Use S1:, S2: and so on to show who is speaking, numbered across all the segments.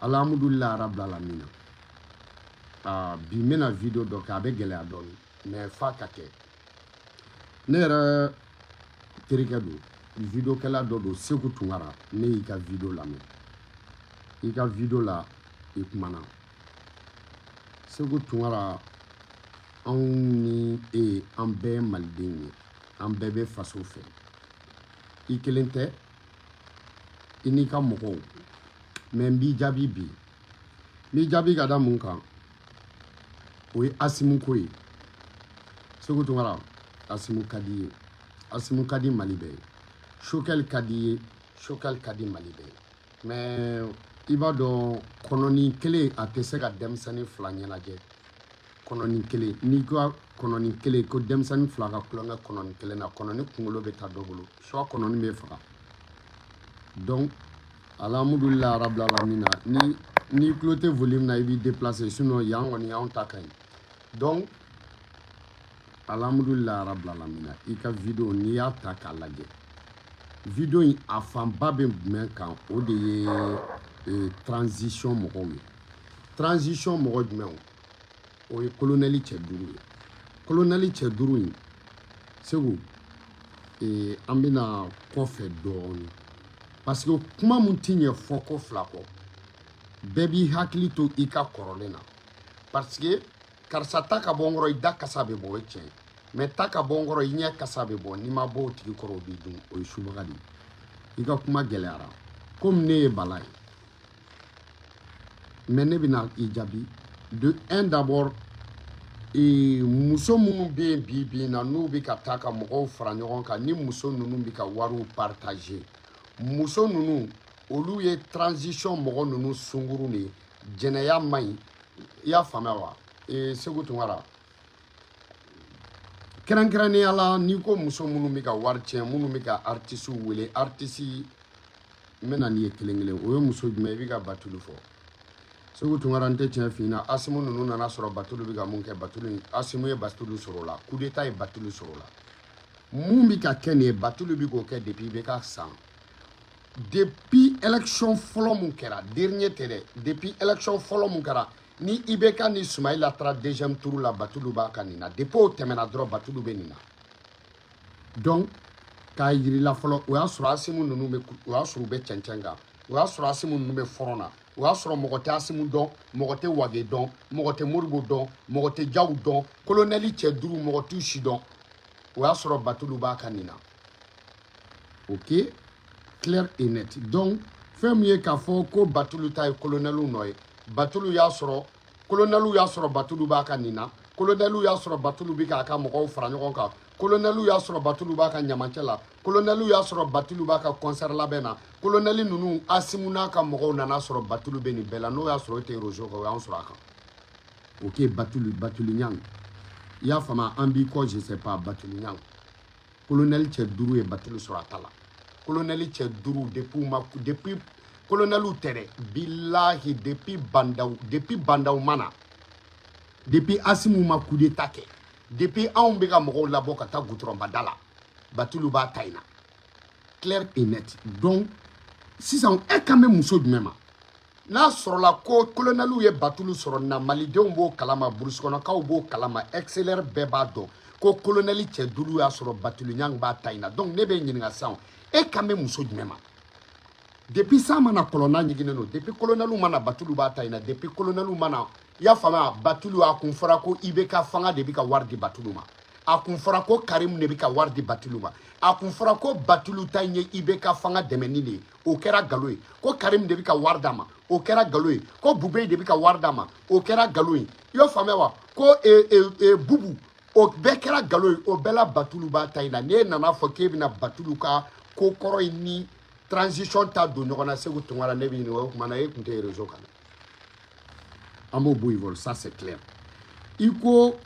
S1: Alhamdulillah rabbil alamina. Aa, bi n bɛna vidéo dɔ kɛ, a bɛ gɛlɛya dɔɔni, mais f'a ka kɛ. Ne yɛrɛ terikɛ don, videokɛla dɔ don, Segu Tunkara. Ne y'i ka vidéo lamɛn, i ka vidéo la i kumana. Segu Tunkara, anw ni e, an bɛɛ ye malidenw ye, an bɛɛ bɛ faso fɛ. I kelen tɛ, i n'i ka mɔgɔw. Mais n b'i jaabi bi, n b'i jaabi ka da mun kan? O ye Asimu ko ye. Segu Tunkara, Asimu ka di ye, Asimu ka di Mali bɛɛ ye, Choguel ka di ye, Choguel ka di Mali bɛɛ ye. Mais i b'a dɔn, kɔnɔni kelen a tɛ se ka denmisɛnnin fila ɲɛnajɛ. Kɔnɔni kelen, n'i ka kɔnɔni kelen ko denmisɛnnin fila ka tulonkɛ kɔnɔni kelen na, kɔnɔni kunkolo bɛ taa dɔ bolo, soit kɔnɔni bɛ faga. Donc alhamdulillah rabbil alamina. Ni n'i tulo tɛ volume na, i b'i déplacer, sinon yan kɔni anw ta ka ɲi. Donc alhamdulillah rabbil alamina. I ka vidéo, n'i y'a ta k'a lajɛ, vidéo in a fanba bɛ jumɛn kan? O de ye transition mɔgɔw ye. Transition mɔgɔ jumɛnw? O ye colonel cɛ duuru ye. Colonel cɛ duuru in, Segu, an bɛna kɔfɛ dɔɔni, parce que kuma mun ti ɲɛ fɔ ko fila kɔ, bɛɛ b'i hakili to i ka kɔrɔlen na, parce que karisa ta ka bɔ n kɔrɔ, i da kasa bɛ bɔ, o ye tiɲɛ ye, mais ta ka bɔ n kɔrɔ, i ɲɛ kasa bɛ bɔ. N'i ma bɔ o tigi kɔrɔ, o b'i dun, o ye subaga de ye. I ka kuma gɛlɛyara komi ne ye bala ye, mais ne bɛna i jaabi de un d'abord. Muso minnu bɛ yen bi bi in na, n'u bɛ ka taa ka mɔgɔw fara ɲɔgɔn kan, ni muso ninnu bɛ ka wariw partager, muso ninnu, olu ye transition mɔgɔ ninnu sunkuru de ye. Jɛnɛya man ɲi, i y'a faamuya wa? Segu Tunkara, kɛrɛnkɛrɛnnenya la, n'i ko muso minnu bɛ ka wari tiɲɛ, minnu bɛ ka artisiw wele, artisi n bɛ na n'i ye kelen kelen, o ye muso jumɛn? I bɛ ka Batulu fɔ. Segu Tunkara, n tɛ tiɲɛ f'i ɲɛna, Asimu ninnu nana sɔrɔ Batulu bɛ ka mun kɛ. Batulu, Asimu ye Batulu sɔrɔ o la, coup d'état ye Batulu sɔrɔ o la. Mun bɛ ka kɛ nin ye, Batulu bɛ k'o kɛ depuis i bɛ ka san, depuis élection fɔlɔ mun kɛra, dernier tɛ dɛ, depuis élection fɔlɔ mun kɛra, ni IBK ni Sumayila taara deuxième tour la, Batulu b'a ka nin na. Depuis o tɛmɛna dɔrɔn, Batulu bɛ nin na. Donc k'a yirila fɔlɔ, o y'a sɔrɔ Asimu ninnu bɛ, o y'a sɔrɔ u bɛ cɛncɛn kan, o y'a sɔrɔ Asimu ninnu bɛ front na, o y'a sɔrɔ mɔgɔ tɛ Asimu dɔn, mɔgɔ tɛ Wage dɔn, mɔgɔ tɛ Moribo dɔn, mɔgɔ tɛ Jaw dɔn, colonel cɛ duuru, mɔgɔ t'u si dɔn. O y'a sɔrɔ Batulu b'a ka nin na. Ok, clair et net. Donc fɛn min ye k'a fɔ ko Batulu ta ye colonɛliw nɔ ye, Batulu y'a sɔrɔ colonɛliw y'a sɔrɔ Batulu b'a ka nin na, colonɛliw y'a sɔrɔ Batulu bɛ k'a ka mɔgɔw fara ɲɔgɔn kan, colonɛliw y'a sɔrɔ Batulu b'a ka ɲamancɛ la, colonɛliw y'a sɔrɔ Batulu b'a ka concert labɛn na. Colonɛli ninnu, Asimu n'a ka mɔgɔw nana sɔrɔ Batulu bɛ nin bɛɛ la. N'o y'a sɔrɔ e tɛ réseau kan, o y'an sɔrɔ a kan. Ok, Batulu, Batulu ɲang, i y'a faamu, an b'i kɔ, je sais pas. Batulu ɲang, colonel cɛ duuru ye Batulu sɔrɔ a ta la. Colonel cɛ duuru, depuis ma, depuis colonɛliw tɛ dɛ, bilahi, depuis Bandaw, depuis Bandaw ma na, depuis Asimu ma coup d'état kɛ, depuis anw bɛ ka mɔgɔw labɔ ka taa gudɔrɔnba la, Batulu b'a ta in na, clair et net. Donc sisan e kan bɛ muso jumɛn ma? N'a sɔrɔla ko colonɛliw ye Batulu sɔrɔ na, malidenw b'o kalama, burusikɔnɔkaw b'o kalama, excelleur bɛɛ b'a dɔn ko colonɛli cɛ duuru y'a sɔrɔ Batulu ɲang b'a ta in na. Donc ne bɛ ɲininka sisan, e kan bɛ muso jumɛn ma? Depuis san mana kɔlɔnna ɲiginnen don, depuis colonɛliw mana, Batulu b'a ta in na. Depuis colonɛliw mana, i y'a faamuya, Batulu a kun fɔra ko IBK fanga de bɛ ka wari di Batulu ma, a kun fɔra ko Karimu de bɛ ka wari di Batulu ma, a kun fɔra ko Batulu ta in ye IBK fanga dɛmɛni de ye, o kɛra nkalon ye. Ko Karimu de bɛ ka wari d'a ma, o kɛra nkalon ye. Ko Bubey de bɛ ka wari d'a ma, o kɛra nkalon ye. I y'a faamuya wa? Ko Bubu, o bɛɛ kɛra nkalon ye. O bɛɛ la, Batulu b'a ta in na. N'e nana fɔ k'e bɛna Batulu ka ko kɔrɔ in ni transition ta don ɲɔgɔn na, Segu Tunkara, ne bɛ ɲininka, o tuma na e tun tɛ réseau kan. An b'o bɔ yen fɔlɔ, ça c'est clair. I ko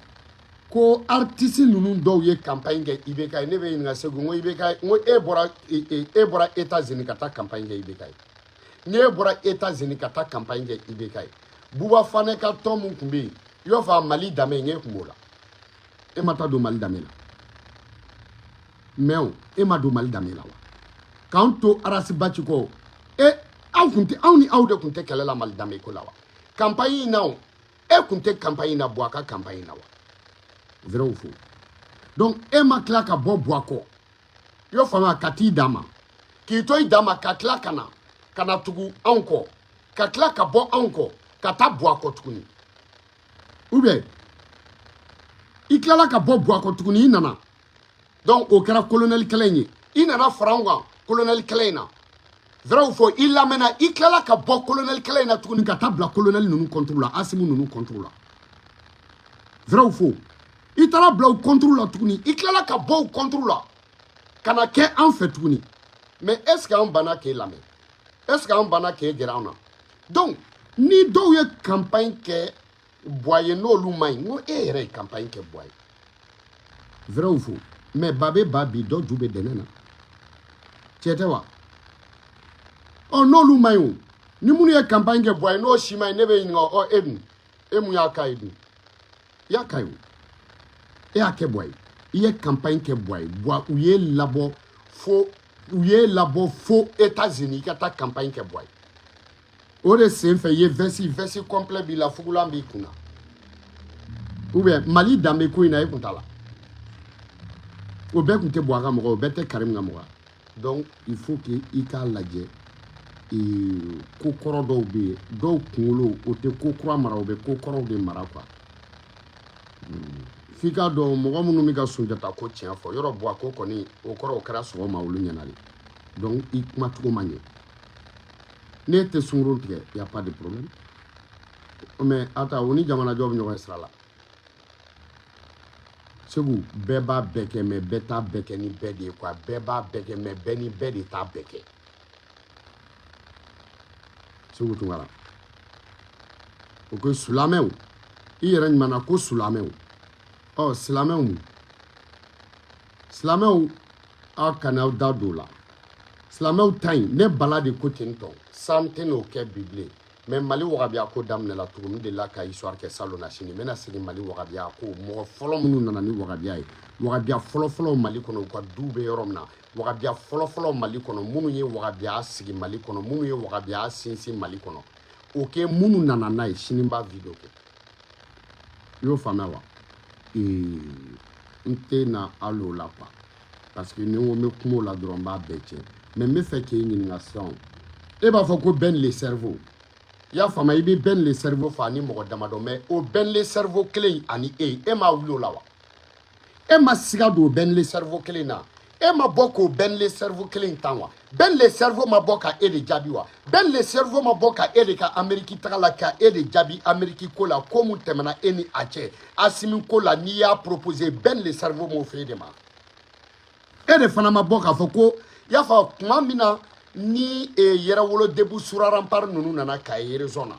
S1: ko artiste ninnu dɔw ye campagne kɛ IBK ye, ne bɛ ɲininka, Segu, n ko IBK, n ko e bɔra États-Unis ka taa campagne kɛ IBK ye? Ni e bɔra États-Unis ka taa campagne kɛ IBK ye, Buba Fanɛ ka tɔn mun tun bɛ yen, i b'a fɔ a Mali danbe, n k'e tun b'o la, e ma taa don Mali danbe la? Mais o e ma don Mali danbe la wa? K'an to Arasi Baci kɔ, e aw Aw kun tɛ, aw ni aw de kun tɛ kɛlɛ la Mali danbe ko la wa? Campagne in na o, e kun tɛ campagne in na, Buwa ka campagne in na wa? Vrai ou faux? Donc e ma tila ka bɔ Buwa kɔ, i y'o faamuya, ka t'i dan ma, k'i to i dan ma, ka tila ka na tugu anw kɔ, ka tila ka bɔ anw kɔ ka taa Buwa kɔ tuguni, ou bien i tilala ka bɔ Buwa kɔ tuguni, i nana. Donc o kɛra colonel kɛlɛ in ye, i nana fara anw kan colonel kɛlɛ in na. Vrai ou faux? I lamɛnna, i tilala ka bɔ colonel kɛlɛ in na tuguni ka taa bila colonel ninnu contre la, Asimu ninnu contre la. Vrai ou faux? I taara bila u contre la tuguni, i tilala ka bɔ u contre la ka na kɛ an fɛ tuguni. Mais est ce que an banna k'e lamɛn? Est ce que an banna k'e gɛrɛ an na? Donc ni dɔw ye campagne kɛ Buwa ye, n'olu ma ɲi, n ko e yɛrɛ ye campagne kɛ Buwa ye. Vrai ou faux? Mais ba bɛ ba bi, dɔ ju bɛ dɛnɛ na, tiɲɛ tɛ wa? Ɔ, n'olu ma ɲi o, ni minnu ye campagne kɛ Buwa ye, n'o si ma ɲi, ne bɛ ɲininka. Ɔ, e dun, e mun y'a k'a ye dun? I y'a k'a ye o, e y'a kɛ Buwa ye, i ye campagne kɛ Buwa ye. Buwa, u ye labɔ fo, u ye labɔ fo États-Unis, i ka taa campagne kɛ Buwa ye. O de sen fɛ i ye veste complet b'i la, fugulan b'i kunna, ou bien Mali danbe ko in na, e kun t'a la. O bɛɛ kun tɛ Buwa ka mɔgɔ, o bɛɛ tɛ Karim ka mɔgɔ. Donc il faut que i k'a lajɛ, ko kɔrɔ dɔw bɛ yen, dɔw kunkolo o tɛ ko kura mara, o bɛ ko kɔrɔw de mara quoi. F'i k'a dɔn mɔgɔ minnu bɛ ka Sunjata ko tiɲɛ fɔ yɔrɔ, Buwa ko kɔni, o kɔrɔ o kɛra sɔgɔma olu ɲɛna de. Donc i kumacogo ma ɲɛ. Ne tɛ sunkurun tigɛ, y a pas de problème, mais ata o ni jamanajɔ bɛ ɲɔgɔn sira la. Segu, bɛɛ b'a bɛɛ kɛ, mais bɛɛ t'a bɛɛ kɛ ni bɛɛ de ye quoi. Bɛɛ b'a bɛɛ kɛ, mais bɛɛ ni bɛɛ de t'a bɛɛ kɛ. Segu Tunkara o ko silamɛw, i yɛrɛ ɲuman ko silamɛw, ɔ, silamɛw mun? Silamɛw, aw kana aw da don o la. Silamɛw ta ɲi, ne bala de ko ten tɔ san tɛ n'o kɛ bi bilen. Mais Mali wagabiya ko daminɛla tuguni, n delila ka histoire kɛ salon na. Sini n bɛna segin Mali wagabiya ko, mɔgɔ fɔlɔ minnu nana ni wagabiya ye, wagabiya fɔlɔfɔlɔ Mali kɔnɔ, u ka du bɛ yɔrɔ min na, wagabiya fɔlɔfɔlɔ Mali kɔnɔ, minnu ye wagabiya sigi Mali kɔnɔ, minnu ye wagabiya sinsin Mali kɔnɔ, o kɛ minnu nana n'a ye. Sini n b'a vidéo kɛ, i y'o faamuya wa? N tɛ na hali o la quoi, parce que ni n ko n bɛ kuma o la dɔrɔn, n b'a bɛɛ tiɲɛ. Mais n bɛ fɛ k'e ɲininka sisan. E b'a fɔ ko Ben le cerveau, i y'a faamu, i bɛ Ben le cerveau fɔ ani mɔgɔ damadɔ, mais o Ben le cerveau kelen ani e, e m'a wuli o la wa? E ma siga don o Ben le cerveau kelen na? E ma bɔ k'o Ben le cerveau kelen tan wa? Ben le cerveau ma bɔ ka e de jaabi wa? Ben le cerveau ma bɔ ka e de ka Amérique taga la, ka e de jaabi Amérique ko la, ko mun tɛmɛna e ni a cɛ Asimi ko la, n'i y'a proposé, Ben le cerveau m'o fɛ e de ma? E de fana ma bɔ k'a fɔ ko, i y'a fɔ tuma min na ni Yɛrɛwolo Debout sur Rempart ninnu nana k'a ye raison na,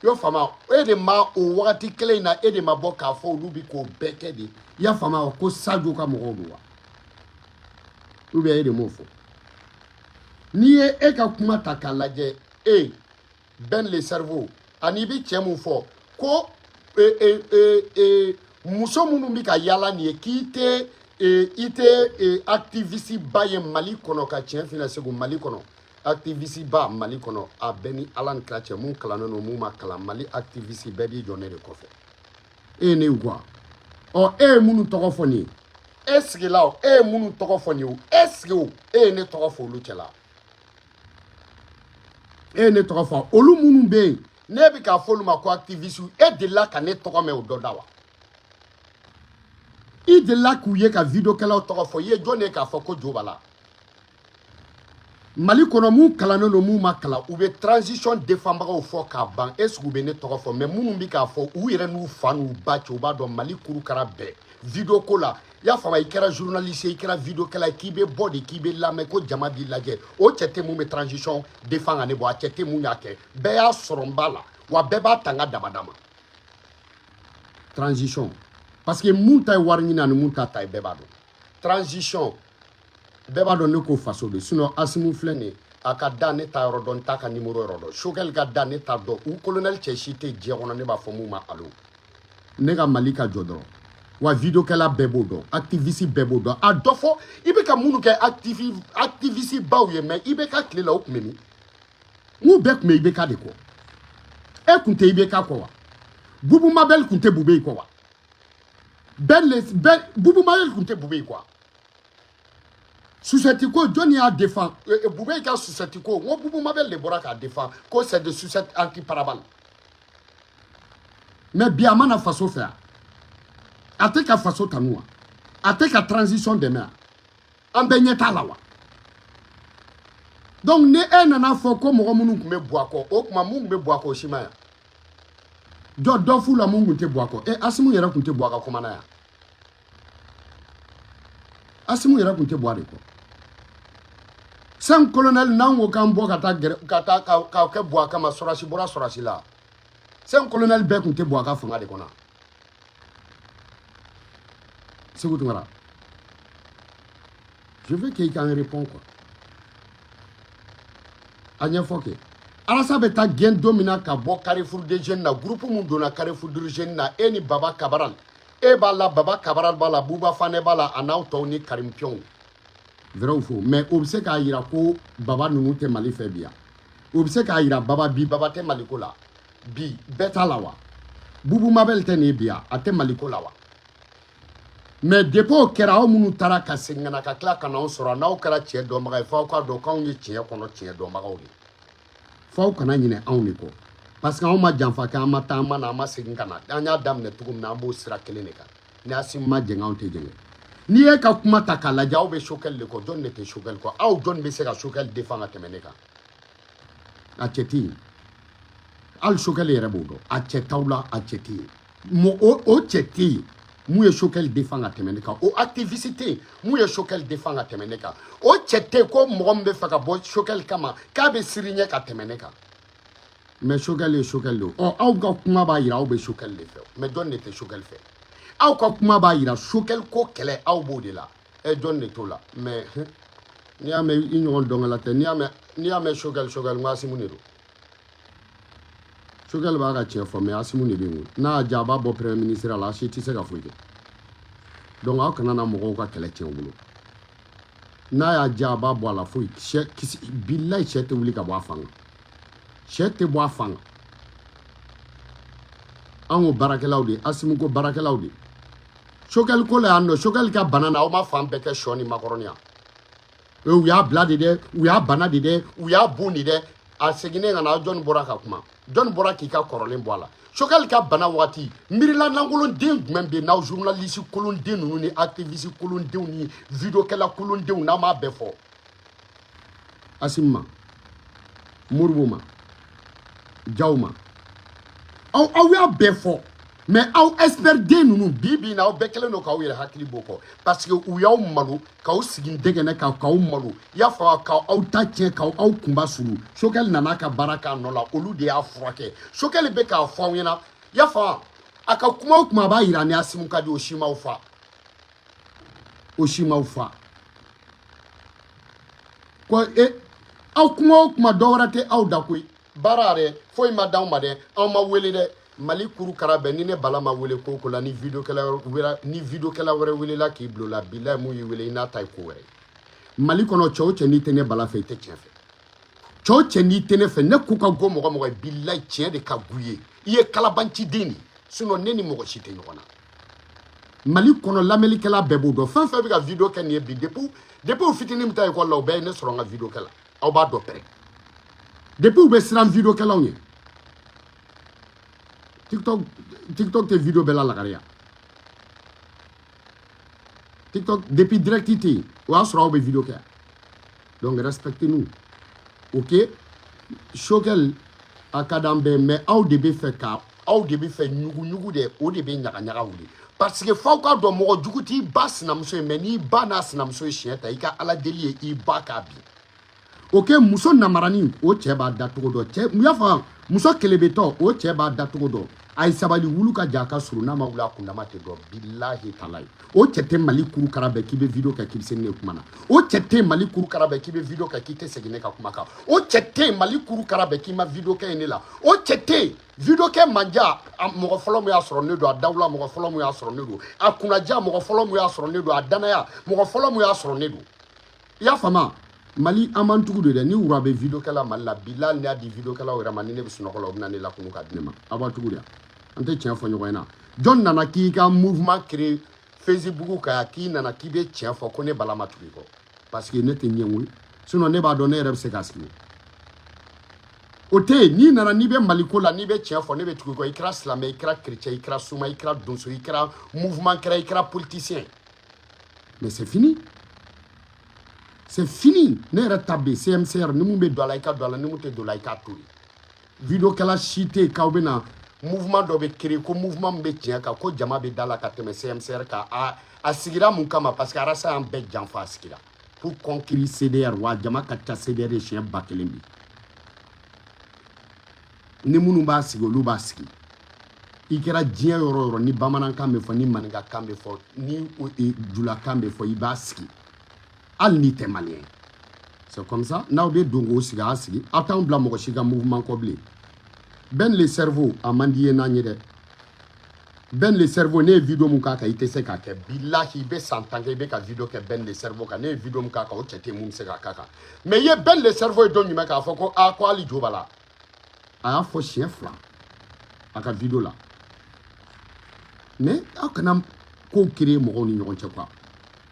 S1: i y'o faamu, e de ma o wagati kelen in na, e de ma bɔ k'a fɔ olu bi k'o bɛɛ kɛ de, i y'a faamu, ko Sadio ka mɔgɔw don wa? Ou bien e de m'o fɔ? N'i ye e ka kuma ta k'a lajɛ, e Ben le cerveau, ani i bɛ cɛ mun fɔ ko muso minnu bɛ ka yaala nin ye, k'i tɛ i tɛ activiste ba ye Mali kɔnɔ, ka tiɲɛ f'i ɲɛna Segu, Mali kɔnɔ, activiste ba Mali kɔnɔ, a bɛɛ ni Ala ni kira cɛ, mun kalannen don, mun ma kalan, Mali activiste bɛɛ b'i jɔ ne de kɔfɛ. E ye ne ye quoi? Ɔ, e ye minnu tɔgɔ fɔ nin ye, e sigila o, e ye minnu tɔgɔ fɔ nin ye o, e sigi o, e ye ne tɔgɔ fɔ olu cɛla? E ye ne tɔgɔ fɔ olu minnu bɛ yen, ne bɛ k'a fɔ olu ma ko activiste, e delila ka ne tɔgɔ mɛn o dɔ da wa? I delila k'u ye ka vidéo kɛlaw tɔgɔ fɔ? I ye jɔn de ye k'a fɔ ko jo b'a la Mali kɔnɔ? Mun kalannen don, mun ma kalan, u bɛ transition défendbagaw fɔ k'a ban, est ce que u bɛ ne tɔgɔ fɔ? Mais minnu bɛ k'a fɔ, u yɛrɛ n'u fa n'u ba cɛ, u b'a dɔn Mali kurukara bɛɛ vidéo ko la. I y'a faamu, i kɛra journaliste ye, i kɛra vidéo kɛla ye, k'i bɛ bɔ de, k'i bɛ lamɛn, ko jama b'i lajɛ, o cɛ tɛ mun bɛ transition défend ka ne bɔ, a cɛ tɛ mun y'a kɛ, bɛɛ y'a sɔrɔ n ba la wa, bɛɛ b'a ta n ka dabada ma transition, parce que mun ta ye wari ɲini ani mun ta ta ye, bɛɛ b'a dɔn transition, bɛɛ b'a dɔn ne ko faso de. Sinon Asimu filɛ nin ye, a ka da ne ta yɔrɔ dɔn, n t'a ka numéro yɔrɔ dɔn, Sokɛli ka da ne ta dɔn, u colonel cɛ si tɛ diɲɛ kɔnɔ ne b'a fɔ mun ma alo. Ne ka Mali ka jɔ dɔrɔn wa, vidéo kɛla bɛɛ b'o dɔn, activiste bɛɛ b'o dɔn. A dɔ fɔ i bɛ ka minnu kɛ activiste baw ye, mais i bɛ ka tile la, o tun bɛ min? N k'u bɛɛ tun bɛ IBK de kɔ. E tun tɛ IBK kɔ wa? Bubu Mabel tun tɛ Bube kɔ wa? Bɛɛ le bɛɛ, Bubu Mabel tun tɛ Bube kɔ wa? Sucette ko, jɔnni y'a défend? Bube ka sucette ko, n ko Bubu Mabel de bɔra k'a défend ko c'est de sucette anti parabole. Mais bi, a ma na faso fɛ, a tɛ ka faso tanu wa? A tɛ ka transition dɛmɛ wa? An bɛɛ ɲɛ t'a la wa? Donc ni e nana fɔ ko mɔgɔ minnu tun bɛ Buwa kɔ, o tuma mun tun bɛ Buwa kɔ, o si ma yan jɔ dɔ f'u la. Mun tun tɛ Buwa kɔ? E Asimu yɛrɛ tun tɛ Buwa ka kuma na yan. Asimu yɛrɛ tun tɛ Buwa de kɔ. Cinq colonel, n'an ko k'an bɔ ka taa gɛrɛ ka taa ka kɛ Buwa kama, sɔrɔsi bɔra sɔrɔsi la. Cinq colonel bɛɛ tun tɛ Buwa ka fanga de kɔnɔ. Segu Tunkara, je veux qu'il k'an répond quoi. A ɲɛfɔ kɛ. Alasa bɛ taa gɛn don min na ka bɔ Carrefour des Jeunes na, groupe mun donna Carrefour des Jeunes na, e ni Baba Kabaral, e b'a la, Baba Kabaral b'a la, Buba Fanɛ b'a la, a n'aw tɔw ni Karim Piɔnw. Vrai ou faux? Mais o bɛ se k'a yira ko Baba ninnu tɛ Mali fɛ bi yan. O bɛ se k'a yira Baba bi, Baba tɛ Maliko la bi. Bɛɛ t'a la wa? Bubu Mabel tɛ nin ye bi yan, a tɛ Maliko la wa? Mais depuis o kɛra, aw minnu taara ka segin ka na ka tila ka n'anw sɔrɔ, n'aw kɛra tiɲɛ dɔnbaga ye, f'aw k'a dɔn k'anw ye tiɲɛ kɔnɔ tiɲɛ dɔnbagaw de ye. F'aw kana ɲinɛ anw de kɔ, parce que anw ma janfa kɛ, an ma taa, an ma na, an ma segin ka na. An y'a daminɛ cogo min na, an b'o sira kelen de kan. Ni Asimu ma jɛngɛ, anw tɛ jɛngɛ. N'i ye ka kuma ta k'a lajɛ, aw bɛ Choguel de kɔ. Jɔn de tɛ Choguel kɔ? Aw jɔn bɛ se ka Choguel défend ka tɛmɛ ne kan? A cɛ tɛ yen. Hali Choguel yɛrɛ b'o dɔn. A cɛ t'aw la, a cɛ tɛ yen. Mɔ o cɛ tɛ yen mun ye Choguel défend ka tɛmɛ ne kan. O activiste tɛ yen mun ye Choguel défend ka tɛmɛ ne kan. O cɛ tɛ yen ko mɔgɔ min bɛ fɛ ka bɔ Choguel kama k'a bɛ siri ɲɛ ka tɛmɛ ne kan. Mais Choguel ye Choguel de ye. Ɔ, aw ka kuma b'a yira aw bɛ Choguel de fɛ. Mais jɔn de tɛ Choguel fɛ? Aw ka kuma b'a yira Choguel ko kɛlɛ, aw b'o de la. Ɛ, jɔn de t'o la? Mais n'i y'a mɛn i ɲɔgɔn dɔnkɛla tɛ. N'i y'a mɛn Choguel, Choguel, n ko Asimu de don. Choguel b'a ka tiɲɛ fɔ, mais Asimu de bɛ yen. N'a y'a diya, a b'a bɔ premier ministre la, a si tɛ se ka foyi kɛ. Donc aw kana na mɔgɔw ka kɛlɛ tiɲɛ u bolo. N'a y'a diya, a b'a bɔ a la. Foyi sɛ kisi bilayi, sɛ tɛ wuli ka bɔ a fan kan, sɛ tɛ bɔ a fan kan. An ko baarakɛlaw de, Asimu ko baarakɛlaw de. Choguel ko la yan nɔ, Choguel ka bana na, aw ma fan bɛɛ kɛ sɔ ni makɔrɔni yan. U y'a bila de dɛ, u y'a bana de dɛ, u y'a bon de dɛ. A seginnen ka na, aw jɔnni bɔra ka kuma? Jɔnni bɔra k'i ka kɔrɔlen bɔ a la? Choguel ka bana wagati, miirila lankolonden jumɛn bɛ yen n'aw journaliste kolonden ninnu ni activiste kolondenw ni videokɛla kolondenw, n'aw m'a bɛɛ fɔ Asimu ma, Moribo ma, Jaw ma? Aw y'a bɛɛ fɔ. Mais aw expert den ninnu, bi bi in na, aw bɛɛ kɛlen don k'aw yɛrɛ hakili b'o kɔ, parce que u y'aw malo k'aw sigi dɛgɛnɛ kan, k'aw malo, i y'a fɔ, k'aw ta tiɲɛ, k'aw aw kunba sulu. Choguel nana ka baara k'a nɔ la, olu de y'a furakɛ. Choguel bɛ k'a fɔ aw ɲɛna, i y'a fɔ, a ka kuma o kuma, a b'a yira ni Asimu ka di. O si m'aw fa, o si m'aw fa ko e aw kuma o kuma, dɔ wɛrɛ tɛ aw da koyi. Baara yɛrɛ foyi ma d'anw ma dɛ, anw ma wele dɛ. Mali kuru kara bɛɛ ni ne bala ma wele ko ko la. Ni videokɛla wɛrɛ, ni videokɛla wɛrɛ welela k'i bilo la, bilayi, mun y'i wele, i n'a ta ye ko wɛrɛ. Mali kɔnɔ, cɛ o cɛ n'i tɛ ne bala fɛ, i tɛ tiɲɛ fɛ. Cɛ o cɛ n'i tɛ ne fɛ, ne ko ka go mɔgɔ mɔgɔ ye, bilayi, tiɲɛ de ka gu ye. I ye kalabanciden de, sinon ne ni mɔgɔ si tɛ ɲɔgɔn na Mali kɔnɔ. Lamɛnnikɛla bɛɛ b'o dɔn. Fɛn fɛn bɛ ka video kɛ nin ye bi, depuis u fitinin bɛ taa ekɔli la, u bɛɛ ye ne sɔrɔ n ka video kɛ la. Aw b'a dɔn pɛrɛ, depuis u bɛ siran video kɛlaw ɲɛ. TikTok, TikTok tɛ video bɛɛ la lagariya. TikTok, depuis direct tɛ yen, o y'a sɔrɔ aw bɛ video kɛ. Donc respectez-nous, ok? Choguel a ka d'an bɛɛ, mais aw de bɛ fɛ ka, aw de bɛ fɛ ɲugu-ɲugu de, o de bɛ ɲaga-ɲaga wuli. Parce que f'aw ka dɔn, mɔgɔ jugu t'i ba sinamuso ye, mais n'i ba n'a sinamuso ye siɲɛ ta, i ka ala deli ye i ba k'a bin. Ok, muso namarani, o cɛ b'a da cogo dɔn. Cɛ mun y'a fɔ? Muso kelebetɔ, o cɛ b'a da cogo dɔn. A ye sabali, wulu ka jan a ka surun, n'a ma wuli a kundama tɛ dɔn. Bilahi talayi, o cɛ tɛ Mali kuru kara bɛɛ k'i bɛ video kɛ k'i bɛ se ne kuma na. O cɛ tɛ Mali kuru kara bɛɛ k'i bɛ video kɛ k'i tɛ segin ne ka kuma kan. O cɛ tɛ Mali kuru kara bɛɛ k'i ma video kɛ ne la. O cɛ tɛ video kɛ manja. Mɔgɔ fɔlɔ mun y'a sɔrɔ ne don. A dawula, mɔgɔ fɔlɔ mun y'a sɔrɔ ne don. A kunnaja, mɔgɔ fɔlɔ mun y'a sɔrɔ ne don. A danaya, mɔgɔ fɔlɔ mun y'a sɔrɔ ne don. I y'a faamu? Mali an b'an tugu de dɛ. Ni wura bɛ video kɛla Mali la, bilahi, ne y'a di video kɛlaw yɛrɛ ma, ni ne bɛ sunɔgɔ la, u bɛ na ne lakunu ka di ne ma. Aw b'a tugu de, an tɛ tiɲɛ fɔ ɲɔgɔn ɲɛna. Jɔn nana k'i ka mouvement créer Facebook kan yan, k'i nana k'i bɛ tiɲɛ fɔ ko ne bala ma tugu i kɔ, parce que ne tɛ ɲɛngo ye, sinon ne b'a dɔn ne yɛrɛ bɛ se k'a sigi. O tɛ yen. N'i nana, n'i bɛ Maliko la, n'i bɛ tiɲɛ fɔ, ne bɛ tugu i kɔ. I kɛra silamɛ, i kɛra chrétien, i kɛra soma, i kɛra donso, i kɛra mouvement kɛra, i kɛra politicien, mais c'est fini, c'est fini. Ne yɛrɛ ta bɛ CMCR, ni mun bɛ don a la, i ka don a la, ni mun tɛ don a la, i k'a to yen. Video kɛla si tɛ yen k'aw bɛ na mouvement dɔ bɛ créer ko mouvement min bɛ tiɲɛ kan, ko jama bɛ da la ka tɛmɛ CMCR kan. A sigira mun kama? Parce que Arasa y'an bɛɛ janfa. A sigira pour conquérir CDR. Wa jama ka ca CDR ye siɲɛ 1000 bi. Ni minnu b'a sigi, olu b'a sigi. I kɛra diɲɛ yɔrɔ o yɔrɔ, ni bamanankan bɛ fɔ, ni maninkakan bɛ fɔ, ni julakan bɛ fɔ, i b'a sigi, hali n'i tɛ malien. C'est comme ça. N'aw bɛ don k'o sigi, a sigi. Aw t'anw bila mɔgɔ si ka mouvement kɔ bilen. Ben le cerveau, a man di ye n'an ye dɛ. Ben le cerveau, ne ye video mun k'a kan, i tɛ se k'a kɛ. Bilahi, i bɛ san 10 kɛ, i bɛ ka video kɛ Ben le cerveau kan. Ne ye video mun k'a kan, o cɛ tɛ mun bɛ se k'a k'a kan. Mais i ye Ben le cerveau ye don jumɛn k'a fɔ ko aa, ko hali jo b'a la? A y'a fɔ siɲɛ 2 a ka video la. Mais aw kana kow créer mɔgɔw ni ɲɔgɔn cɛ quoi.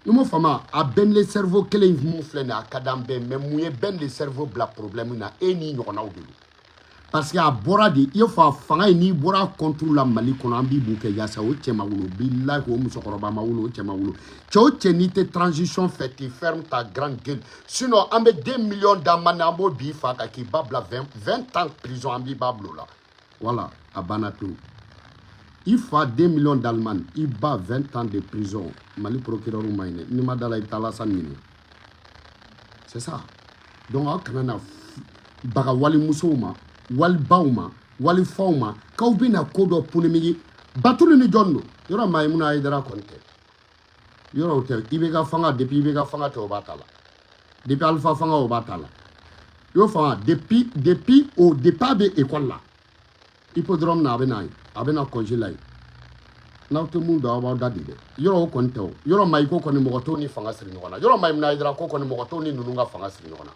S1: Ni m'o faamu, a Ben le cerveau kelen in mun filɛ nin ye, a ka d'an bɛɛ. Mais mun ye Ben le cerveau bila problème na? E n'i ɲɔgɔnnaw de don, parce que a bɔra de, i y'a fɔ a fanga ye, n'i bɔra a contre la Mali kɔnɔ, an b'i b'u kɛ yaasa. O cɛ ma wolo, bilahi, o musokɔrɔba ma wolo, o cɛ ma wolo. Cɛ o cɛ, n'i tɛ transition fɛ, tu fermes ta grande gueule, sinon an bɛ 2 millions d'an ma, an b'o b'i fa kan k'i ba bila 20 ans prison, an b'i ba bila o la. Voilà, a banna pewu. I fa 2 millions d'amende, i ba 20 ans de prison. Mali procureur ma ɲinɛ. N'i ma da la, i bɛ taa Alassane ɲininka. C'est ça. Donc aw kana na baga walimusow ma, walibaw ma, walifaw ma, k'aw bɛna ko dɔ polémique. Batulu ni jɔn don? Yɔrɔ Mayimuna Hayidara kɔni tɛ, yɔrɔ o tɛ. I bɛ ka fanga, depuis i bɛ ka fanga tɛ, o b'a ta la. Depuis Alpha fanga, o b'a ta la. I y'o faamu? Depuis o, depuis a bɛ école la, hippodrome na, a bɛ na yen, a bɛ na congé la yen. N'aw tɛ mun dɔn, aw b'aw da di dɛ. Yɔrɔ o kɔni tɛ o. Yɔrɔ Mayiko kɔni, mɔgɔ t'o ni fanga siri ɲɔgɔn na. Yɔrɔ Mayimuna Hayidara ko kɔni, mɔgɔ t'o ni ninnu ka fanga siri ɲɔgɔn na.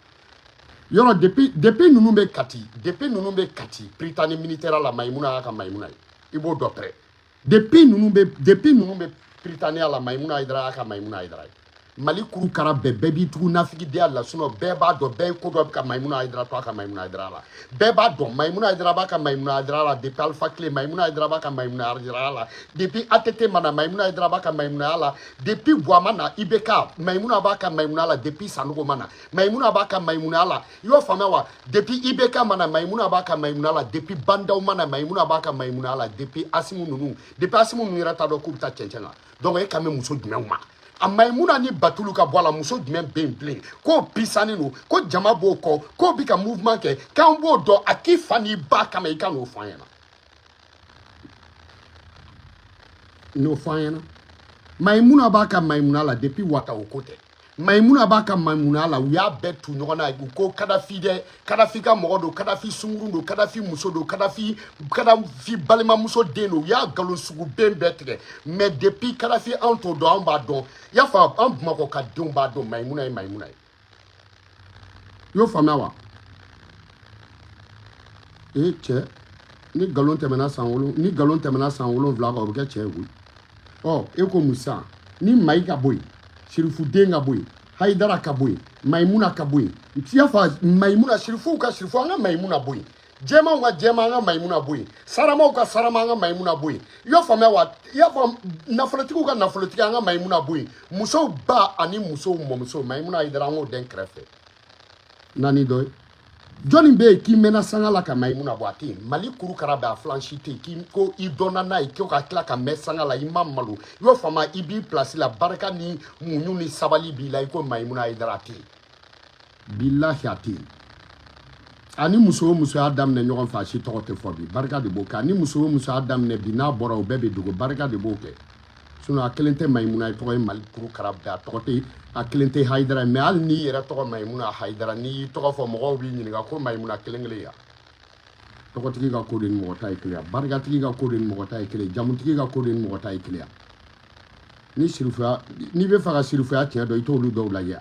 S1: Yɔrɔ depuis ninnu bɛ Kati, depuis ninnu bɛ Kati Prytanée militaire la, Mayimuna y'a ka Mayimuna ye, i b'o dɔn pɛrɛ. Depuis ninnu bɛ Prytanée la, Mayimuna Hayidara y'a ka Mayimuna Hayidara ye. Mali kuru kara bɛɛ, bɛɛ b'i tugu nafigidenya la, sinon bɛɛ b'a dɔn, bɛɛ ye ko dɔ bɛ ka Mayimuna Hayidara to a ka Mayimuna Hayidara la. Bɛɛ b'a dɔn Mayimuna Hayidara b'a ka Mayimuna Hayidara la depuis Alpha Tile. Mayimuna Hayidara b'a ka Mayimuna Hayidara la depuis ATT ma na. Mayimuna Hayidara b'a ka Mayimuna la depuis Buwa ma na IBK. Mayimuna b'a ka Mayimuna la depuis Sanogo ma na. Mayimuna b'a ka Mayimuna la. I y'o faamuya wa? Depuis IBK ma na, Mayimuna b'a ka Mayimuna la. Depuis Bandaw ma na, Mayimuna b'a ka Mayimuna la. Depuis Asimu ninnu, depuis Asimu ninnu yɛrɛ t'a dɔn k'u bɛ taa cɛncɛn na. Donc e kan bɛ muso jumɛnw ma? A Mayimuna ni Batulu ka bɔ a la, muso jumɛn bɛ yen bilen k'o pisanen don, ko jama b'o kɔ, k'o bɛ ka mouvement kɛ, k'an b'o dɔn? A k'i fa n'i ba kama, i ka n'o fɔ an ɲɛna, n'o fɔ an ɲɛna. Mayimuna b'a ka Mayimuna la depuis Wata, o ko tɛ. Mayimuna b'a ka Mayimuna la, u y'a bɛɛ tu ɲɔgɔn na. U ko Kadafi dɛ, Kadafi ka mɔgɔ don, Kadafi sunkurun don, Kadafi muso don, Kadafi balimamuso den don. U y'a nkalon sugu ben bɛɛ tigɛ. Mais depuis Kadafi, anw t'o dɔn, anw b'a dɔn. I y'a faamu? An Bamakɔ ka denw b'a dɔn Mayimuna ye Mayimuna ye. I y'o faamuya wa? Ee cɛ, ni nkalon tɛmɛna san wolo, ni nkalon tɛmɛna san 7 kan, o bɛ kɛ cɛ ye koyi. Ɔ e ko mun sisan? Ni Mayi ka bɔ yen, Sirifuden ka bɔ yen, Hayidara ka bɔ yen, Mayimuna ka bɔ yen, i y'a fɔ Mayimuna, Sirifuw ka Sirifu, an ka Mayimuna bɔ yen, jɛmanw ka jɛman, an ka Mayimuna bɔ yen, saramaw ka sarama, an ka Mayimuna bɔ yen. I y'a faamuya wa? I y'a fɔ nafolotigiw ka nafolotigi, an ka Mayimuna bɔ yen, musow ba ani musow mɔmuso, Mayimuna Hayidara, an k'o den kɛrɛfɛ. Naani dɔ ye jɔnni bɛ yen k'i mɛnna sanga la ka Mayimuna bɔ? A tɛ yen. Mali kurukara bɛ, a filan si tɛ yen k'i ko i dɔnna n'a ye k'o ka tila ka mɛn sanga la, i ma malo. I y'o faamu? I b'i pilasi la, barika ni muɲu ni sabali b'i la, i ko Mayimuna Hayidara, a tɛ yen. Bilahi, a tɛ yen. Ani muso o muso y'a daminɛ ɲɔgɔn fɛ, a si tɔgɔ tɛ fɔ bi. Barika de b'o kɛ. Ani muso o muso y'a daminɛ bi, n'a bɔra, o bɛɛ bɛ dogo. Barika de b'o kɛ. Sinon a kelen tɛ Mayimuna ye tɔgɔ ye Mali kurukara bɛɛ, a tɔgɔ tɛ, a kelen tɛ Hayidara ye. Mais hali n'i yɛrɛ tɔgɔ Mayimuna Hayidara, n'i y'i tɔgɔ fɔ, mɔgɔw b'i ɲininka ko Mayimuna kelen kelen ya. Tɔgɔtigi ka ko de ni mɔgɔ ta ye kelen ye, barikatigi ka ko de ni mɔgɔ ta ye kelen ye, jamutigi ka ko de ni mɔgɔ ta ye kelen ye. Ni sirifuya, n'i bɛ fɛ ka sirifuya tiɲɛ dɔn, i t'olu dɔw lajɛ.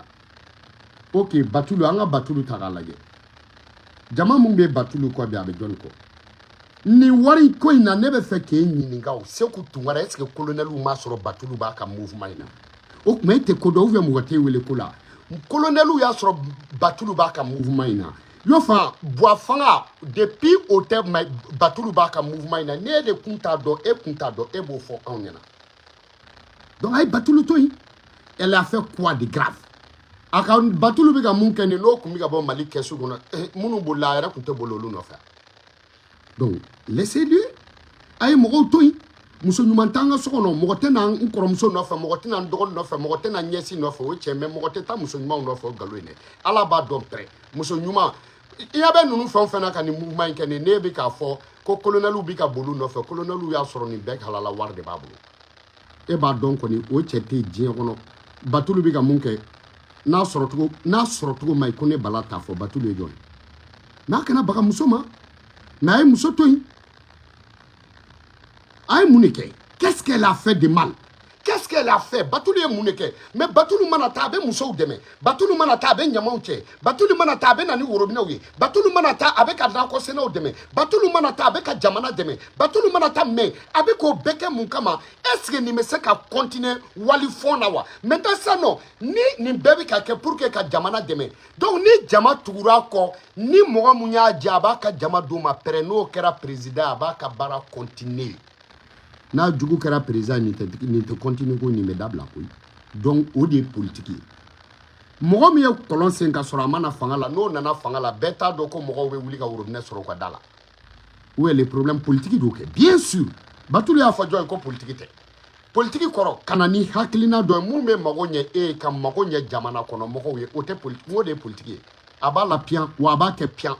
S1: Ok, Batulu, an ka Batulu ta k'a lajɛ. Jama mun bɛ Batulu kɔ bi, a bɛ jɔnni kɔ? Nin wari ko in na, ne bɛ fɛ k'e ɲininka o. Seku Tunkara, est ce que colonɛliw m'a sɔrɔ Batulu b'a ka mouvement in na? O tuma e tɛ ko dɔn ou bien mɔgɔ t'e wele ko la? Colonɛliw y'a sɔrɔ Batulu b'a ka mouvement in na. Y'o fan Buwa fanga depuis o tɛ, ma Batulu b'a ka mouvement in na. Ne de kun t'a dɔn, e kun t'a dɔn, e b'o fɔ anw ɲɛna. Donc a ye Batulu to yen. Elle a fait quoi de grave? A ka Batulu bɛ ka mun kɛ nin, n'o kun bɛ ka bɔ Mali kɛsu kɔnɔ, minnu bolila, a yɛrɛ kun tɛ boli olu nɔfɛ. Donc laissez-lui, a ye mɔgɔw to yen. Muso ɲuman t'an ka so kɔnɔ. Mɔgɔ tɛ na n kɔrɔmuso nɔfɛ, mɔgɔ tɛ na n dɔgɔnin nɔfɛ, mɔgɔ tɛ na n ɲɛsin nɔfɛ. O cɛ mɛ, mɔgɔ tɛ taa muso ɲumanw nɔfɛ. O nkalon in dɛ, Ala b'a dɔn pɛrɛ. Muso ɲuman, i ɲɛ bɛ ninnu fɛn o fɛn na ka nin mouvement in kɛ nin, ne bɛ k'a fɔ ko colonɛliw bɛ ka boli u nɔfɛ. Colonɛliw y'a sɔrɔ nin bɛɛ halala wari de b'a bolo. E b'a dɔn kɔni, o cɛ tɛ diɲɛ kɔnɔ. Batulu bɛ ka mun kɛ, n'a sɔrɔ cogo ma ɲi, ko ne Bala t'a fɔ. Batulu ye jɔn ye? N'a kana baga muso ma, mais a ye muso to yen. A ye mun de kɛ? Qu'est-ce qu'elle a fait de mal? Qu'est-ce qu'elle a fait? Batulu ye mun de kɛ? Mais Batulu mana taa, a bɛ musow dɛmɛ. Batulu mana taa, a bɛ ɲamaw cɛ. Batulu mana taa, a bɛ na ni worobinɛw ye. Batulu mana taa, a bɛ ka nakɔ sɛnɛw dɛmɛ. Batulu mana taa, a bɛ ka jamana dɛmɛ. Batulu mana taa, mais a bɛ k'o bɛɛ kɛ mun kama? Est ce que nin bɛ se ka continuer wali fɔn na wa? Maintenant sisan nɔ, ni nin bɛɛ bɛ ka kɛ pour que ka jamana dɛmɛ, donc ni jama tugura kɔ, ni mɔgɔ mun y'a jɛ, a b'a ka jama d'o ma pɛrɛ. N'o kɛra président, a b'a ka baara continuer. N'a jugu kɛra président, nin tɛ continuer ko, nin bɛ dabila koyi. Donc o de ye politique ye. Mɔgɔ min ye kɔlɔn sen ka sɔrɔ a ma na fanga la, n'o nana fanga la, bɛɛ t'a dɔn ko mɔgɔw bɛ wuli ka worobinɛ sɔrɔ u ka da la. Où est le problème? Politique d'o kɛ, bien sûr. Batulu y'a fɔ jɔn ye ko politique tɛ? Politique kɔrɔ, ka na ni hakilina dɔ ye mun bɛ mago ɲɛ e ye, ka mago ɲɛ jamana kɔnɔ mɔgɔw ye. O tɛ politique? O de ye politique ye. A b'a la piyan wa, a b'a kɛ piyan,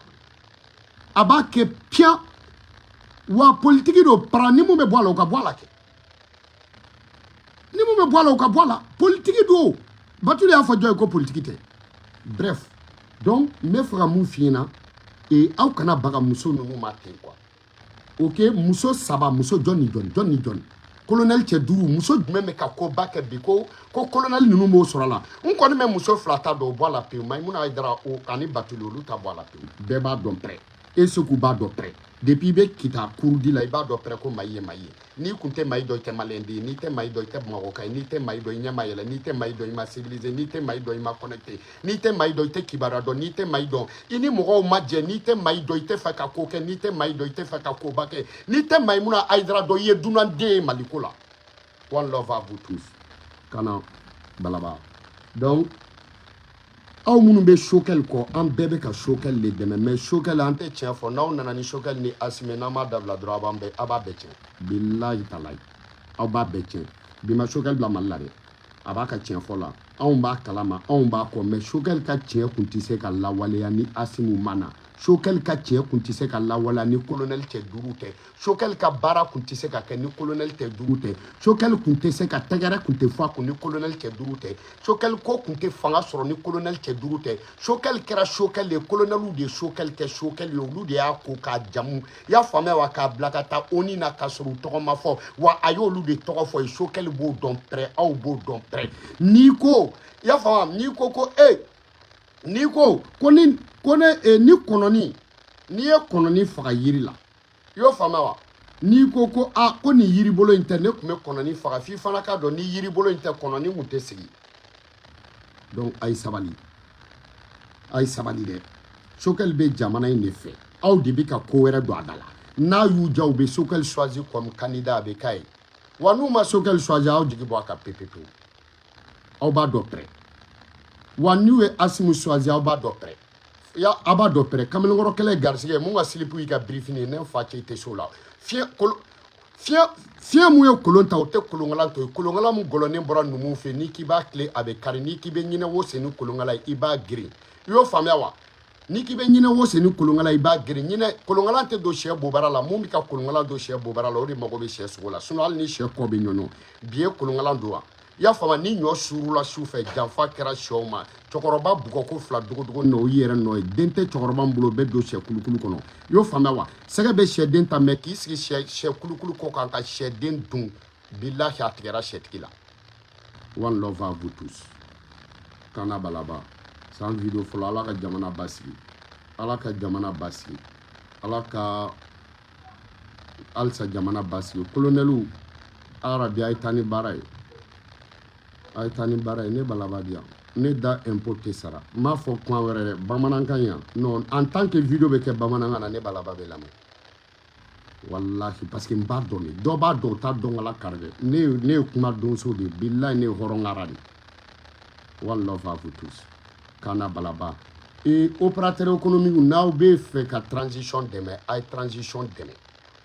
S1: a b'a kɛ piyan wa. Politique don para. Ni mun bɛ bɔ a la, o ka bɔ a la kɛ. Ni mun bɛ bɔ a la, o ka bɔ a la. Politique don. Batulu y'a fɔ jɔn ye ko politique tɛ? Bref, donc n bɛ fɛ ka mun f'i ɲɛna, aw kana baga muso ninnu ma ten quoi. Ok, muso saba, muso jɔn ni jɔn, jɔn ni jɔn? Colonel cɛ duuru, muso jumɛn bɛ ka koba kɛ bi ko colonel ninnu b'o sɔrɔ a la? N kɔni bɛ muso fila ta dɔn, o bɔ a la pewu. Mayimuna Hayidara o ani Batuli, olu ta bɔ a la pewu. Bɛɛ b'a dɔn pɛrɛ. E Seku b'a dɔn pɛrɛ. Depuis i bɛ Kita kurudi la, i b'a dɔn pɛrɛ ko Mayi ye Mayi ye. N'i kun tɛ Mayi dɔn, i tɛ maliyɛn den ye. N'i tɛ Mayi dɔn, i tɛ Bamakɔ ye. N'i tɛ Mayi dɔn, i ɲɛ ma yɛlɛ. N'i tɛ Mayi dɔn, i ma civilisé. N'i tɛ Mayi dɔn, i ma connecté. N'i tɛ Mayi dɔn, i tɛ kibaruya dɔn. N'i tɛ Mayi dɔn, i ni mɔgɔw ma jɛ. N'i tɛ Mayi dɔn, i tɛ fɛ ka ko kɛ. N'i tɛ Mayi dɔn, i tɛ fɛ ka koba kɛ. N'i tɛ Mayimuna Hayidara dɔn, i ye dunanden ye Maliko la. One love à vous tous. Kana balaba. Donc aw minnu bɛ Choguel kɔ, an bɛɛ bɛ ka Choguel de dɛmɛ, mais Choguel, an tɛ tiɲɛ fɔ. N'aw nana ni Choguel ni Asimi, n'an m'a dabila dɔrɔn, a b'an bɛɛ, a b'a bɛɛ tiɲɛ. Bilahi talahi, aw b'a bɛɛ tiɲɛ. Bi ma Choguel bila Mali la dɛ. A b'a ka tiɲɛ fɔ la, anw b'a kalama, anw b'a kɔ, mais Choguel ka tiɲɛ kun tɛ se ka lawaleya ni Asimu ma na. Choguel ka tiɲɛ kun tɛ se ka lawaleya ni colonel cɛ duuru tɛ. Choguel ka baara kun tɛ se ka kɛ ni colonel cɛ duuru tɛ. Choguel kun tɛ se ka tɛgɛrɛ kun tɛ fɔ a kun ni colonel cɛ duuru tɛ. Choguel ko kun tɛ fanga sɔrɔ ni colonel cɛ duuru tɛ. Choguel kɛra Choguel ye, colonelw de ye Choguel kɛ Choguel ye. Olu de y'a ko k'a jamu, i y'a faamuya wa, k'a bila ka taa ONU na k'a sɔrɔ u tɔgɔ ma fɔ wa. A y'olu de tɔgɔ fɔ ye. Choguel b'o dɔn pɛrɛ, aw b'o dɔn pɛrɛ. N'i ko, i y'a faamu, n'i ko ko e, n'i ko ko ni ko ne ni kɔnɔni, n'i ye kɔnɔni faga yiri la, i y'o faamuya wa, n'i ko ko a ko nin yiribolo in tɛ, ne tun bɛ kɔnɔni faga, f'i fana k'a dɔn ni yiribolo in tɛ, kɔnɔni kun tɛ sigi. Donc a ye sabali, a ye sabali dɛ. Choguel bɛ jamana in de fɛ, aw de bɛ ka ko wɛrɛ don a da la. N'a y'u ja, u bɛ Choguel choisi comme candidat, a bɛ k'a ye wa. N'u ma Choguel choisi, aw jigi bɔ a kan pewu pewu, aw b'a dɔn pɛrɛ wa. N'u ye Asimu choisi, aw b'a dɔn pɛrɛ ya, aw b'a dɔn pɛrɛ. Kamalenkɔrɔ kɛlɛ ye garisɛgɛ ye. Mun ka slip y'i ka birifini ye, ne fa cɛ, i tɛ s'o la. Fiɲɛ kolo, fiɲɛ, fiɲɛ mun ye kolon ta, o tɛ kolonkala to ye. Kolonkala mun gɔlɔnen bɔra numuw fɛ, n'i k'i b'a tile, a bɛ kari. N'i k'i bɛ ɲinɛ wo sen ni kolonkala ye, i b'a girin. I y'o faamuya wa? N'i k'i bɛ ɲinɛ wo sen ni kolonkala, i b'a girin. Ɲinɛ kolonkala tɛ don sɛ bobara la. Mun bɛ ka kolonkala don sɛ bobara la, o de mago bɛ sɛ sogo la. Sinon hali ni sɛ kɔ bɛ ɲɔɲɔ bi, ye kolonkala don wa? I y'a faamu? Ni ɲɔ surula su fɛ, janfa kɛra sɛw ma. Cɛkɔrɔba bugɔko fila dogodogo nɔ, o y'i yɛrɛ nɔ ye. Den tɛ cɛkɔrɔba min bolo, o bɛ don sɛ kulukulu kɔnɔ. I y'o faamuya wa? Sɛgɛ bɛ sɛden ta mɛ k'i sigi sɛ kulukulu kɔ kan ka sɛden dun, bilahi, a tigɛra sɛtigi la. One love à vous tous. Kana balaba. San vidéo fɔlɔ. Ala ka jamana basigi, Ala ka jamana basigi, Ala ka halisa jamana basigi. Kolonɛliw, arabi, a ye taa ni baara ye, a ye taa ni baara ye. Ne balaba di yan, ne da impôt tɛ sara. N m'a fɔ kuma wɛrɛ dɛ, bamanankan yan. Non, en tant que vidéo bɛ kɛ bamanankan na, ne balaba bɛ lamɛn, wallahi, parce que n b'a dɔn de. Dɔ b'a dɔn, o t'a dɔn. Kala kari dɛ. Ne ye kuma donso de ye, billahi, ne ye hɔrɔnkara de. One love à vous tous. Kana balaba et opérateur économique, n'aw bɛ fɛ ka transition dɛmɛ, a ye transition dɛmɛ.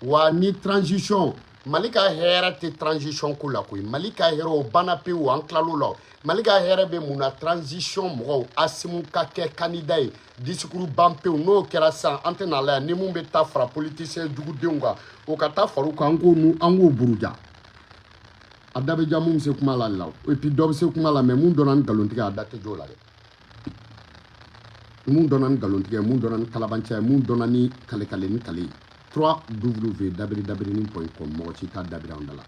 S1: Wa ni transition, Mali ka hɛrɛ tɛ transition ko la koyi. Mali ka hɛrɛ, o banna pewu, an tilal'o la. Mali ka hɛrɛ bɛ mun na? Transition mɔgɔw, Assimi ka kɛ candidat ye, discours ban pewu. N'o kɛra sisan, an tɛ n'a la yan. Ni mun bɛ taa fara politicien jugudenw kan, o ka taa fara u kan. An k'o nu, an k'o buruja. A da bɛ ja mun bɛ se kuma la la. Et puis dɔ bɛ se kuma la, mais mun dɔnna ni nkalontigɛ, a da tɛ jɔ o la dɛ. Mun dɔnna ni nkalontigɛ, mun dɔnna ni kalabanciya ye, mun dɔnna ni kalekale ni kale ye. 3w dabiri dabirinin.com, mɔgɔ si t'a dabiri an da la.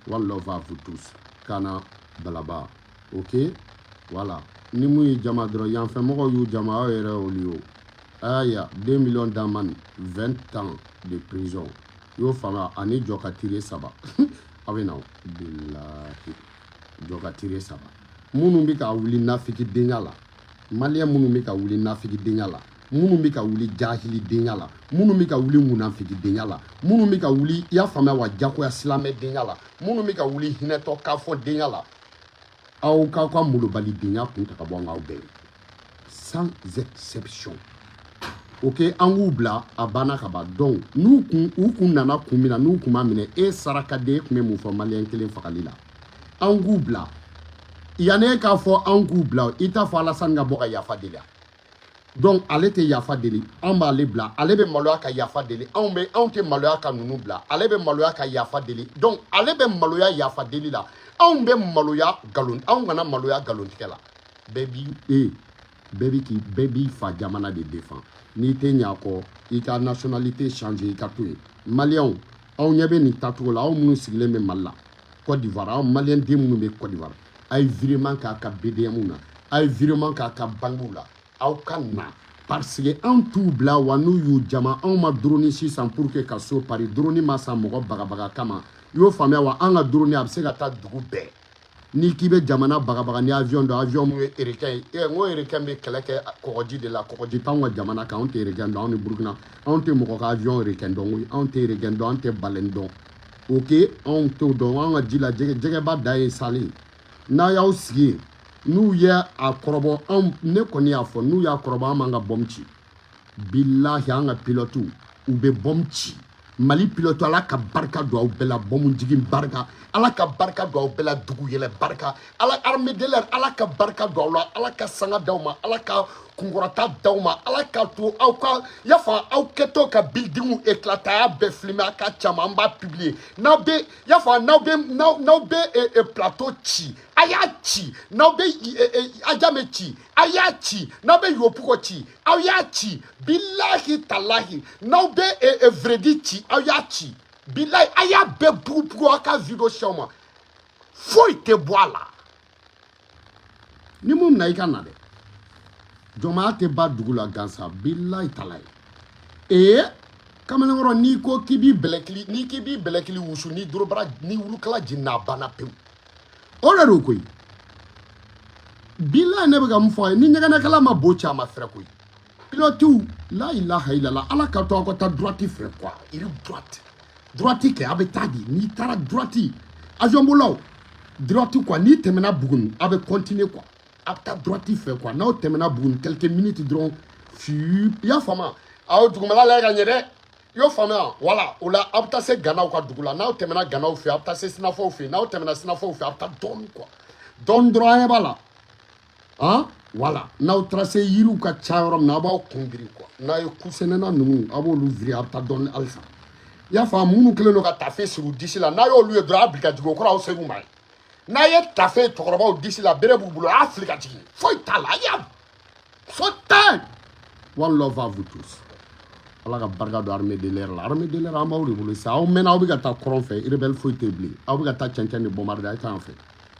S1: One love à vous tous. Kana balaba, ok, voilà. Ni mun y'i jama dɔrɔn, yanfɛ mɔgɔw y'u jama, aw yɛrɛ y'olu ye. O aya 2 millions d'amende, 20 ans de prison, i y'o faamuya? Ani jɔ ka tire saba, aw bɛ na o bilahi, jɔ ka tire saba. Minnu bɛ ka wuli nafikidenya la, maliyɛn minnu bɛ ka wuli nafikidenya la, minnu bɛ ka wuli jahilidenya la, minnu bɛ ka wuli munafikidenya la, minnu bɛ ka wuli, i y'a faamuya wa, jagoya silamɛdenya la, minnu bɛ ka wuli hinɛtɔ kafɔdenya la, aw k'aw ka malobalidenya kun ta ka bɔ an k'aw bɛɛ ye, sans exception, ok. An k'u bila, a banna ka ban. Donc n'u kun, u kun nana kun min na, n'u kun ma minɛ, e sarakaden, e kun bɛ mun fɔ maliyɛn kelen fagali la? An k'u bila. Yanni e k'a fɔ an k'u bila, i t'a fɔ Alassane ka bɔ ka yafa deli. Donc ale tɛ yafa deli, an b'ale bila. Ale bɛ maloya ka yafa deli, anw bɛ, anw tɛ maloya ka ninnu bila. Ale bɛ maloya ka yafa deli, donc ale bɛ maloya yafa deli la, anw bɛ maloya nkalon. Anw kana maloya nkalontigɛ la. Bɛɛ b'i e bɛɛ bi k'i bɛɛ b'i fa jamana de défend. N'i tɛ ɲɛ a kɔ, i ka nationalité changer, i ka to yen. Maliyɛnw, aw ɲɛ bɛ nin tacogo la. Aw minnu sigilen bɛ Mali la, Côte d'Ivoire, aw maliyɛn den minnu bɛ Côte d'Ivoire, a ye virement k'a ka BDM na, a ye virement k'a ka banque la, aw ka na, parce que anw t'u bila. Wa n'u y'u jama, anw ma drone sisan pour que ka so pari. Drone ma san mɔgɔ bagabaga kama, i y'o faamuya wa? An ka drone, a bɛ se ka taa dugu bɛɛ. N'i k'i bɛ jamana bagabaga ni avion dɔn, avion mun ye requin ye, n ko requin bɛ kɛlɛ kɛ kɔgɔji de la. Kɔgɔji t'anw ka jamana kan. Anw tɛ requin dɔn, anw ni Burukina, anw tɛ mɔgɔ ka avion requin dɔn koyi. Anw tɛ requin dɔn, an tɛ baleine dɔn, ok. Anw t'o dɔn. Anw ka ji la, jɛgɛ jɛgɛba dan ye salen ye. N'a y'aw sigi yen, n'u ye a kɔrɔbɔ, anw, ne kɔni y'a fɔ, n'u y'a kɔrɔbɔ, an b'an ka bombe ci. Bilahi, an ka pilote, u bɛ bombe ci. Mali pilote, Ala ka barika don aw bɛɛ la, bombe jigin barika, Ala ka barika don aw bɛɛ la, dugu yɛlɛ barika. Ala, armée de l'air, Ala ka barika don aw la, Ala ka sanga d'aw ma, Ala ka kunkɔrɔta d'aw ma, Ala ka to aw ka yafa aw kɛtɔ ka building éclater. A y'a bɛɛ filmer, a ka caman, an b'a publier. N'aw bɛ yafa, n'aw bɛ n'aw bɛ plateau ci, a y'a ci. N'aw bɛ Adjamé ci, a y'a ci. N'aw bɛ Yopougon ci, aw y'a ci. Bilahi talahi, n'aw bɛ Vredi ci, aw y'a ci. Bilahi, a y'a bɛɛ bugubugu. Aw ka vidéo si aw ma, foyi tɛ bɔ a la. Ni mun na, i ka na dɛ. Jɔnmaya tɛ ba dugu la gansan, bilahi talahi. Ee, kamalenkɔrɔ, n'i ko k'i b'i bɛlɛkili, n'i k'i b'i bɛlɛkili wusu ni dorobara ni wulukala jiginna, a banna pewu. O de don koyi. Bilahi, ne bɛ ka mun fɔ a ye? Ni ɲɛgɛnɛkɛla ma bo ci, a ma fɛrɛ koyi. Pilotiw, la ilaha illallah, Ala ka to aw ka taa droite fɛ quoi. Iri droite, droite kɛ, a bɛ taa di. N'i taara droite, avion bolaw, droite quoi. N'i tɛmɛna Buguni, a bɛ continuer quoi, a bɛ taa droite fɛ quoi. N'aw tɛmɛna Buguni quelques minutes dɔrɔn, fi, i y'a faamu, aw dugumala lajɛ ka ɲɛ dɛ, i y'o faamuya? Wala o la, aw bɛ taa se Ganaw ka dugu la. N'aw tɛmɛna Ganaw fɛ, aw bɛ taa se Sinafɔw fɛ. N'aw tɛmɛna Sinafɔw fɛ, aw bɛ taa dɔɔni quoi, dɔɔni dɔrɔn, an ɲɛ b'a la han. Wala n'aw taara se yiriw ka ca yɔrɔ min na, aw b'aw kun biri quoi. N'a ye kusɛnɛna ninnu, aw b'olu viri, aw bɛ taa dɔɔni halisa, i y'a faamu? Minnu kɛlen don ka tafe siri u disi la, n'a y'olu ye dɔrɔn, a bili ka jigin, o kɔrɔ aw ser'u ma ye. N'a ye tafe cɛkɔrɔbaw disi la, bere b'u bolo, a y'a fili ka jigin, foyi t'a la, a y'a foyi tɛ. One love à vous tous. Ala ka barika don armée de l'air la. Armée de l'air, an b'aw de bolo sisan. Aw mɛnna, aw bɛ ka taa kɔrɔn fɛ, rebelle foyi tɛ bilen. Aw bɛ ka taa cɛncɛn de bombarder. A ye taa yan fɛ,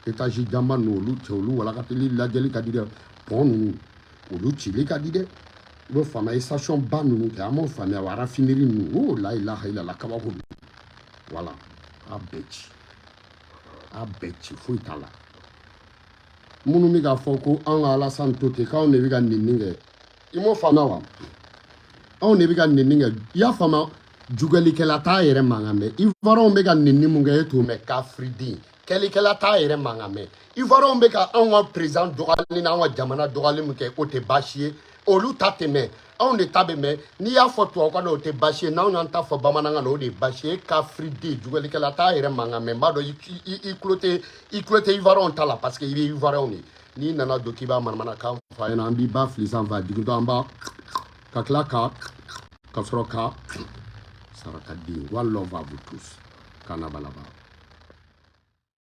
S1: étage janba ninnu, olu cɛ, olu walakatili lajɛli ka di dɛ. Pont ninnu, Olu cili ka di dɛ. I b'o faamuya, station ba ninnu kɛ, an m'o faamuya wa? Raffinerie ninnu o, la ilaha illallah, kabako don. Voilà, a bɛɛ ci, a bɛɛ ci, foyi t'a la. Minnu bɛ k'a fɔ ko an ka Alassane to ten, k'anw de bɛ ka nɛni kɛ, i m'o faamuya wa? Anw de bɛ ka nɛni kɛ, i y'a faamuya? Juguyalikɛla t'a yɛrɛ mankan mɛn. Ivoiriyɛnw bɛ ka nɛni mun kɛ, e t'o mɛn. Kafiriden kɛlikɛla t'a yɛrɛ mankan mɛn. Ivoiriyɛnw bɛ ka anw ka président dɔgɔyali n'anw ka jamana dɔgɔyali min kɛ, o tɛ baasi ye. Olu ta tɛ mɛn, anw de ta bɛ mɛn. N'i y'a fɔ tubabukan na, o tɛ baasi ye. N'anw y'an ta fɔ bamanankan na, o de ye baasi ye. Kafiriden juguyalikɛla t'a yɛrɛ mankan mɛn. N b'a dɔn i tulo tɛ, i tulo tɛ Ivoiriyɛnw ta la, parce que i bɛ Ivoiriyɛnw de. N'i nana don k'i b'a manamanakan fɔ a ɲɛna, an b'i ba fili sanfɛ, a jigintɔ an b'a ka tila ka sɔrɔ ka saraka den. One love à vous tous. Kana balaba.